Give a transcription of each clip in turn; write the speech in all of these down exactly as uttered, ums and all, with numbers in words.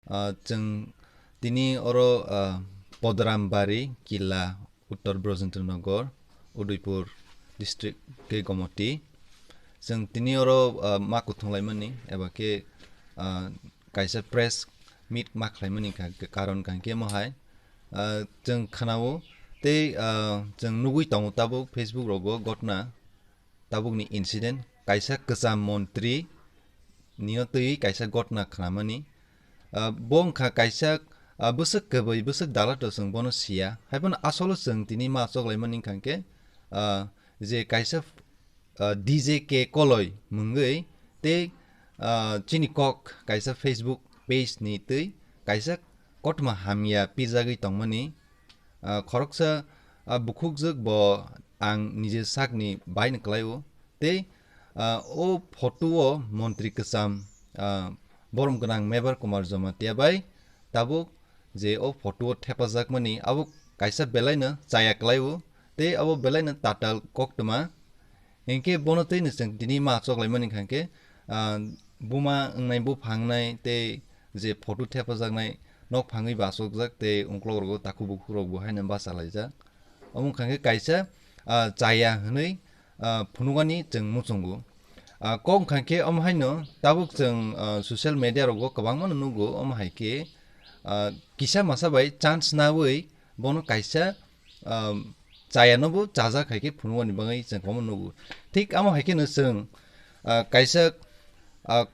Ah, chwng tini oro, ah, Podram Bari Killa, Uttar Brajendra Nagar, Udaipur district ke Gomoti. Chwng tini oro, ah, ma kuthung laimani, eba khe, ah, kaisa press meet ma khlaimani ka-, karon kaham khe mo hai. Ah, chwng khanao tei, ah, chwng nugwi tongo tabuk Facebook rogo gotna. Tabukni incident, kaisa kwcham montri nino twi kaisa gotna khnamani. Ah, bo wngkha kaisa, ah, bwswk kwbwi, bwswk dalato chwng bono siya. Haiphano asolo chwng tini ma choklaimani wngkha khe, ah, je kaisa, ah, D J K Koloi mwngwi tei, ah, chini kok kaisa Facebook page ni twi kaisa kothoma hamya pijagwi tongmani. Ah, khoroksa, ah, bukhukjwk bo ang nije sakni baino kwlaio. Tei, ah, o photo o montri kwcham, ah, borom gwnang Mebar Kumar Jamatia bai tabuk je o photo o thepajakmani abo kaisa belaino chaya kwlaio. Tei abo belaino tatal koktwma. Hinkhe bono twi no chwng tini ma choklaimani kha khe, ah, buma wngnai, bupha wngnai tei je photo thepajaknai nok phangwi ba achukjak tei uklok rogo takhuk bukhuk rok bo haino bachalaijak. Omo wngkha khe kaisa, ah, chaya hwnwi, ah, phunukani chwng muchungo. Ah, kok wngkha khe omo haino tabuk chwng, ah, social media rogo kwbangma no nugo, omo hai khe, ah, kisa masa bai chance nawi bono kaisa, ah, chaya no bo chajak hai khe phunukmani bagwi chwng omo nugo. Thik amo hai kheno chwng, ah, kaisa, ah,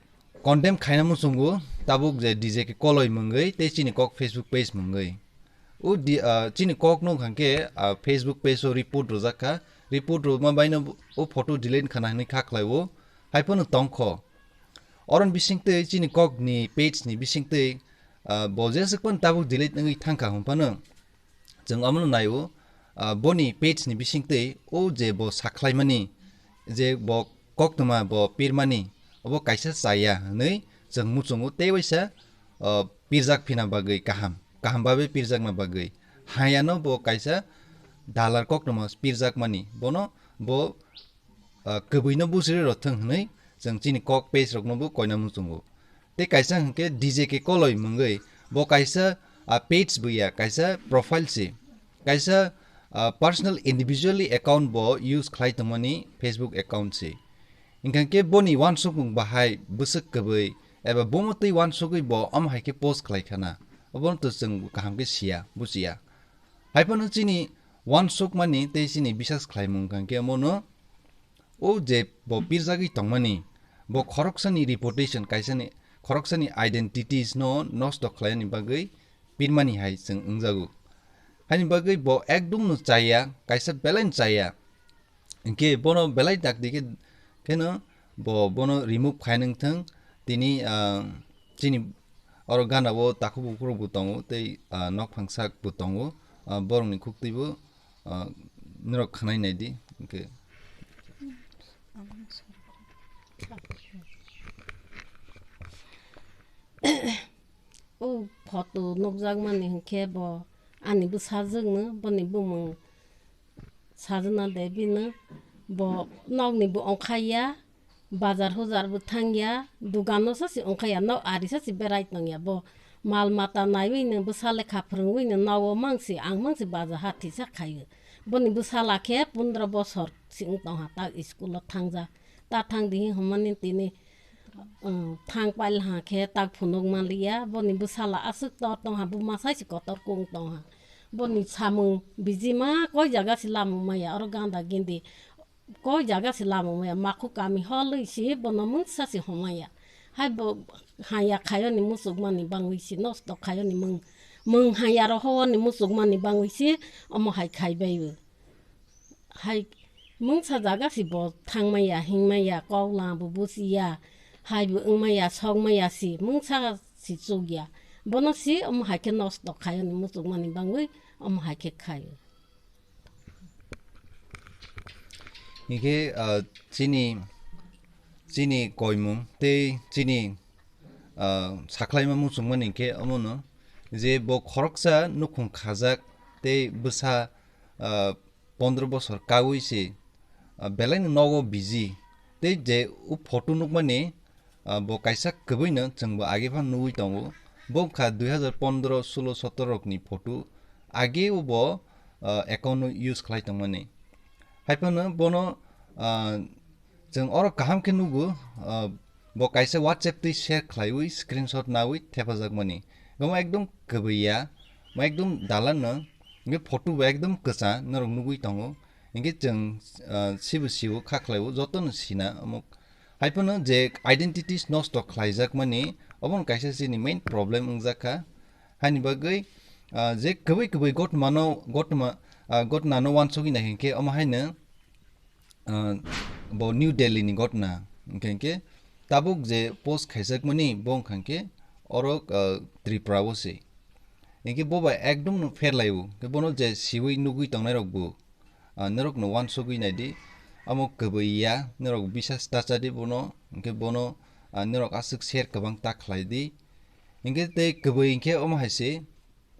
condemn khaina muchungo tabuk je D J K Koloi mwngwi tei chini kok Facebook page mwngwi. O di, ah, chini kok no hwnkha khe, ah, Facebook page o report rwjak kha. Report rwma baino o photo delete khana hwnwi kha khlai o. Haiphano tong kho. Oroni bisingtwi chini kok ni page ni bisingtwi, ah, bo jeswk phano tabuk delete wngwi thang kha hwn phano. Chwng omono nai o, ah, boni page ni bisingtwi o je bo sakhlaimani, je bo koktwma bo pirmani, obo kaisa chaya hwnwi chwng muchungo tei waisa, ah, pirjak phina bagwi kaham, kaham babe pirjakna bagwi. Hayano bo kaisa dalar koktwma pirjakmani, bono bo ah, kwbwino busri rw thwng hwnwi chwng chini kok page rokno bo koina muchungo. Tei kaisa hwnkhe D J K Koloi mwngwi bo kaisa, ah, page bo ya, kaisa profile se. Kaisa, ah, personal individually account bo use khlai tongmani Facebook account se. Hwnkha khe boni uansukmung bahai bwswk kwbwi eba bomo twi uansugwi bo omo hai khe post khlai khana. Obono to chwng kaham khe siya, buchiya. Haiphano chini uansukmani tei chini bisas khlaimung hwnkha khe omono o je bo pirjagwi tongmani, bo khoroksani reputation, kaisani khoroksani identities no nosto khlaini bagwi pirmani hai chwng wngjago. Haini bagwi bo ekdom no chaya, kaisa belai no chaya. Hinkhe bono belai dakti khe, kheno bo bono remove khai nang thang. Tini, ah, chini oro gana o takhuk bukhuk bo tongo tei, ah, nokphang sak bo tongo. Ah, borokni khuktwi bo, ah, norok khnai nai di, hinkhe. O photo nukjakmani hinkhe bo ani bwsajwkno, boni bumung Sajna Devi no bo nokni bo ongkhaiya, bazar hujar bo thangya, dugan no sasi ongkhaiya, nok ari sasi berai tongya bo. Mal mata naiwi no bwsa lekha phwrwngwi no nogo mangsi ang mangsi bazar hathi sa khaio. Boni bwsala khe pondro bosor si wng tongha ta school o thangja. Ta thang dihi hwnmani tini, um, thang pail ha khe tak phunuk manliya, boni bwsala aswk tor tongha, buma sai si kotor kung tongha. Boni samung bijima koi jaga se lama maya, oro ganda gindi koi jaga se lama maya, makhu kami holwi se bono mungsa se homaya. Hai bo haya khayoni muchukmani bangwi se, nosto khayoni mung, mung haya ro howoni muchukmani bangwi se omo hai khai bai bo. Hai mungsa jaga se bo thangmaya, hingmaya, kok lama bo buchiya, hai bo wngmaya, sokmaya se, mungsa se chukya. Bono se omo hai khe nosto khayoni muchukmani bangwi omo hai khe khaio. Hinkhe, ah, chini, chini koimung tei chini, ah, sakhlaima muchungmani hinkhe omono je bo khoroksa nukhung khajak tei bwsa, ah, pondro bosor kaui se, ah, belaino nogo biji tei je o photo nukmani, ah, bo kaisa kwbwino chwngbo age phano nugwi tongo. Bo wngkha dui hazar pondro, sulo, sotoro rokni photo. Age o bo, ah, account no use khlai tongmani. Hai phano bono, ah, chwng oro kaham khe nugo, ah, bo kaisa WhatsApp twi share khlaiwi screenshot nawi thepajakmani. Omo ekdom kwbwi ya, mo ekdom dalan no, hwnkhe photo bo ekdom kwchang norok nugwi tongo. Hwnkhe chwng, ah, sibo sibo kha khlaiwi jotono sina omo. Hai phano je identities nosto khlaijakmani, obono kaisa chini main problem wngjakha. Haini bagwi, ah, je kwbwi kwbwi gotmano, gotma, ah, gotnano uansugwi nai hinkhe omo haino, ah, bo New Delhi ni gotna. Hinkhe, hinkhe tabuk je post khaijakmani bo wngkha hinkhe oro, ah, Tripura o se. Hinkhe bo bai ekdom no pherlaibo. Hinkhe bono je siwi nugwi tongnairok bo, ah, norokno uansugwi naidi. Amo kwbwi ya, norok bisas ta chadi bono, hinkhe bono, ah, norok aswk share kwbang ta khlaidi. Hinkhe tei kwbwi hinkhe omo hai se,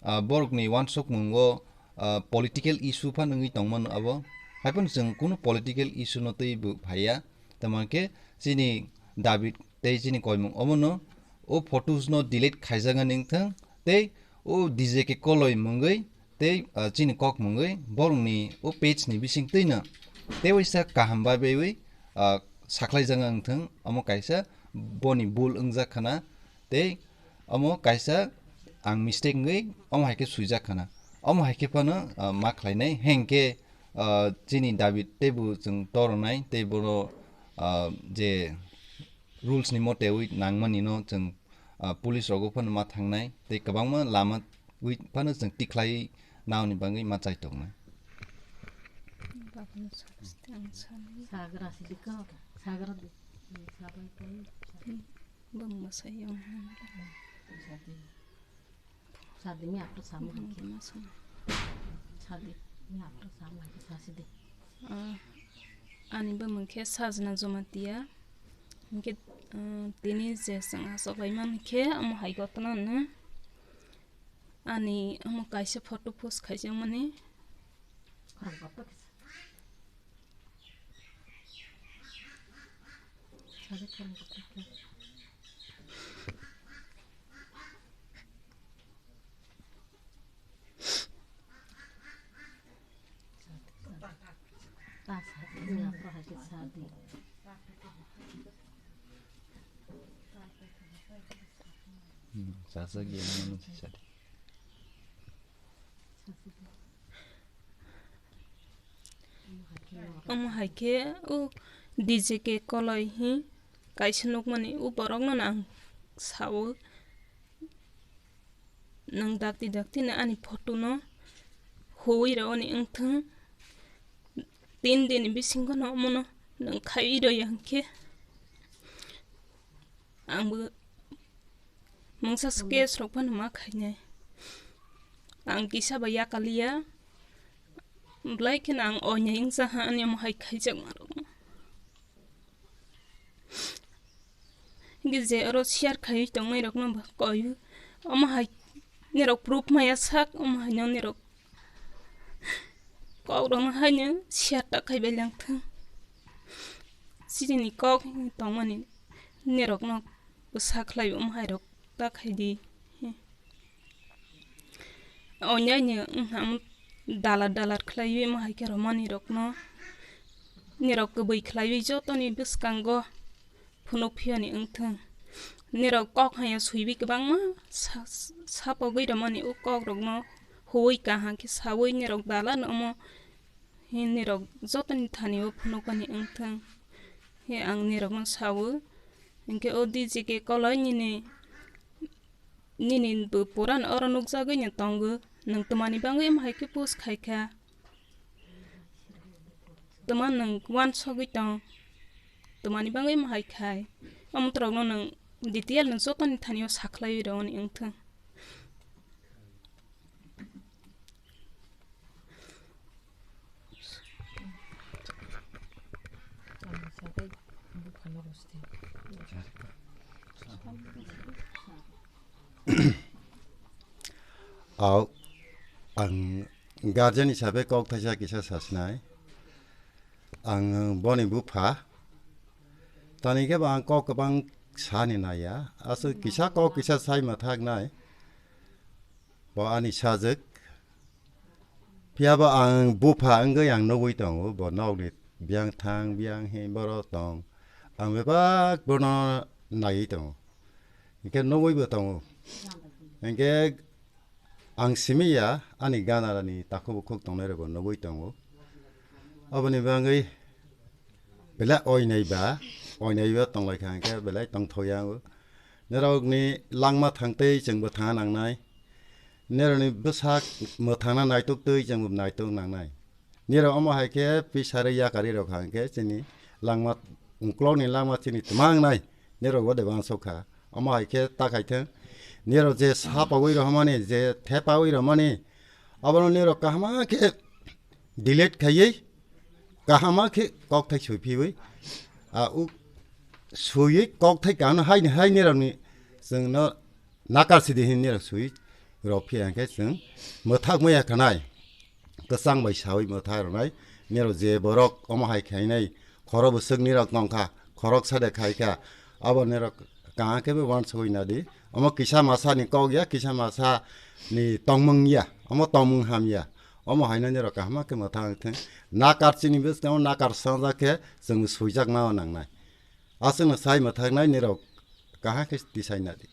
ah, borokni uansukmungo, ah, political issue phano wngwi tongmano abo. Haiphano chwng kunu political issue no twi bo phaiya. Tamo hinkhe chini dabi tei chini koimung omono o photos no delete khaijaknani wngthang tei o D J K Koloi mungwi tei, ah, chini kok mungwi borokni o page ni bising twino tei waisa kaham bai baiwi, ah, sakhlai jagna wngthang, omo kaisa boni bul wngjak khana tei omo kaisa ang mistake wngwi omo hai khe swijak khana. Omo hai khe phano, ah, ma khlainai, hengkhe, ah, chini dabi teibo chwng tornai tei bono, ah, je rules ni mote wi nangmani no chwng, ah, police rogo phano ma thangnai tei kwbangma lama wi phano chwng tikhlai naoni bagwi ma chai tongnai. Sagra sidi ko, sagra di, sabai ko. Bang masai yang. Sadi. Sadi mi apto sama. Bang masai. Sadi mi apto sama ke sasi de. Ah, ani bumung khe Sajna Jomatia. Hinkhe, ah, tini je chwng achuk lai man khe omo hai gotna no. Ani omo kaisa photo post khaijakmani. Hmm, sasa gini mana sih tadi? Omo hai khe o D J K Koloi hi kaisa nukmani o borokno ang sao, nwng dakti dakti no ani photo no huwi rw ani wngthwng, tin din bisingo no omono nwng khaiwi rw ya hwnkhe. Ang bo mungsa case rok phano ma khainai. Ang kisa bai yakaliya. Belai kheno ang oinai wngsa ha ani omo hai khaijakma rok. Hingke je oro share khaiwi tongnai rok no bo koi. Omo hai nirok proof maya sak, omo hai no nirok kok rok no hai no share ta khaibai langthwng. Chini kok tongmani nirok no bwsa khlai omo hai rok ta khai di. Oinai ni wngha omo dalar dalar khlaiwi omo hai khe romani rok no nirok kwbwi khlaiwi jotoni bwskango phunuk phiyani wngthwng. Nirok kok haya swiwi kwbangma sa-, sapogwi romani o kok rokno huwi kaham khe sawi nirok dalar no omo He nirok jotoni thani o phunukani wngthwng. He ang nirokno sao, hinkhe o D J K Koloi nini, nini bo puran oro nukjagwi no tongo. Nwng twmani bagwi omo hai khe post khai kha? Twma nwng uansugwi tong? Twmani bagwi omo hai khai? Omo borokno nwng detail no jotoni thani o sakhlaiwi rwni wngthwng. Au, ang guardian hisabe kok thaisa kisa sasinai. Ang boni bupha. Tani khe bo ang kok kwbang sani naiya. Aswk kisa kok kisa sai ma thak nai. bo ani sajwk. Phiya bo ang bupha wngwi ang nugwi tongo, bo nokni biyang thang, biyang hi borok tong. Ang bebak bono naiwi tongo. Hinkhe nugwi bo tongo. Hinkhe ang simi ya, ani ganarani takhuk bukhuk tongnai rokbo nugwi tongo. Aboni bagwi belai oinai ba, oinai ba tonglaikha hinkhe belai tongthokya ango. Norokni langma thangtwi chwngbo thangna nangnai. Norokni bwsak mwthangna naituktwi chwngbo naituk nangnai. Norok omo hai khe pisari yakarwi rok hang khe chini langma, uklokni langma chini twma wngnai. Norok bo de uansuk kha. Omo hai khe ta khai thung. Norok je sa pagwi rohormani, je thepawi rohormani, abono norok kaham khe delete khaiwi, kaham khe kokthai sui phiwi, a, u, sui kokthai kaham haini hai norokni chwngno nakar sidi hin norok sui rok phiya khe chwng mwthak maya khanai. Kwchang bai sawi mwthai rwnai. Nirok je borok omo hai khainai, khorok bwswk nirok tongkha, khorok sade khaikha, abo nirok kaham khe bo uansugwi nadi. Omo kisa masa ni kok ya, kisa masa ni tongmung ya, omo tongmung ham ya. Omo haino nirok kaham khe mwthang thung. Nakar chini bwskango nakar sangjak khe chwng swijak ma nangnai. Aswkno sai mwthaknai nirok kaham khe tisai nadi.